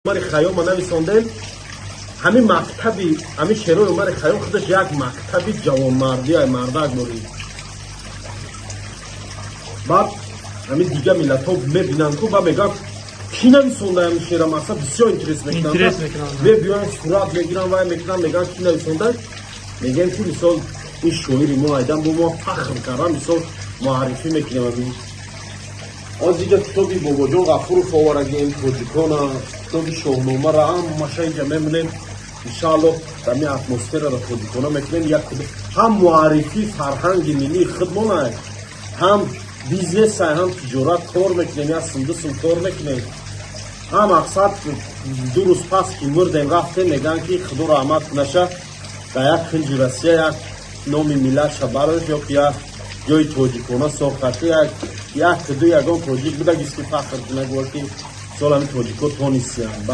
Умари Хайёма нависондем. Ҳамин мактаби, ҳамин шеърои Умари Хайём худаш як мактаби ҷавонмардӣ, ай мардак борӣ. Баъд ҳамин дига миллатҳо мебинанд ку, ба мегӯянд: «Кӣ нависонда ҳамин шеъра?» Масалан, бисёр интерес мекунанд, мебиёянд, сурат мегиранд, вай мекунанд, мегӯянд: «Кӣ нависонда?» Мегӯем, ки мисол ин шоири мо айдан, бо мо фахр кардан, мисол муаррифӣ мекунем. Ҳамин оз иҷа китоби Бобоҷон Ғафуров оварагем, тоҷикона, китоби Шоҳномаро ҳамаша инҷа мемонем. Иншаалло, дар атмосфераро тоҷикона мекунем. Як ҳам муаррифии фарҳанги миллии худмона, ҳам бизнеса, ҳам тиҷорат кор мекунем, як сумдусум кор мекунем. Ҳам мақсад, 2 рӯз пас ки мурдем, рафтем, мегӯянд, ки Худо раҳмат кунаша, дар як кунҷи Россия як номи миллатша барош ё ки як ҷои тоҷикона сохта, як ду ягон тоҷик буда, ки фахр кунад, ки сол ҳами тоҷико тонистиянд.